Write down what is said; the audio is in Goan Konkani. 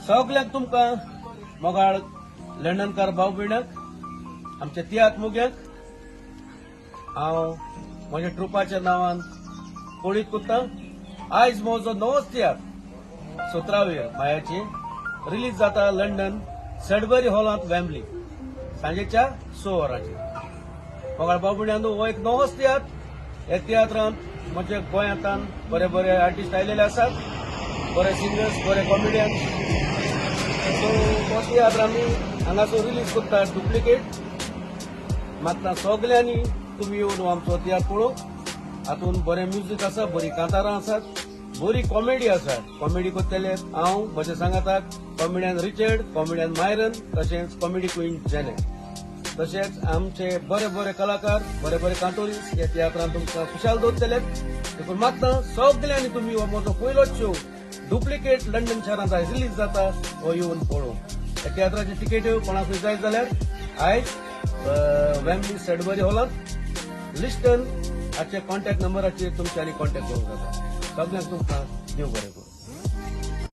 सगल्यांक तुमकां मोगाळ लंडनकार भाव भयणांक, आमच्या तियात्र मोग्यांक हांव म्हज्या ट्रुपाच्या नांवान कळीत कोत्ता. आयज म्हजो नवोच तियात्र सतरावेर मायाची रिलीज जाता लंडन सडबरी हॉलांत वेम्बली सांजेच्या 6 वरांचेर. मोगाळ भाव भयणांनो, हो एक नवोच तियात्र. ह्या तियात्रांत म्हज्या गोंयांतान बरे बरे आर्टिस्ट आयलेले आसात, बरे सिंगर्स, बरे कॉमेडियन. सो हो तियात्र आमी हांगासर रिलीज करता डुप्लिकेट. मागता सगल्यांनी तुमी येवन आमचो तियात्र पळोवंक. हातून बरें म्युजीक आसा, बरी कांतारां आसात, बरी कॉमेडी आसा. कॉमेडी करतले हांव, म्हज्या सांगाताक कॉमेडियन रिचर्ड, कॉमेडियन मायरन, तशेंच कॉमेडी क्वीन जेने, तशेंच आमचे बरे बरे कलाकार, बरे बरे कांतोरीस ह्या तियात्रान तुमकां खुशाल दवरतले. देखून मागता सगल्यांनी तुमी हो म्हजो पयलोच शो डुप्लिकेट लंडन शहरांत आयज रिलीज जाता हो येवन पळोवंक. ह्या तियात्राची तिकेट्यो कोणाकूय जाय जाल्यार आयज वेम्बली सडबरी हॉलांत लिस्टन हाचे कॉन्टॅक्ट नंबराचेर तुमच्यांनी कॉन्टॅक्ट करूंक जाता. सगल्यांक तुमकां देव बरें करूं.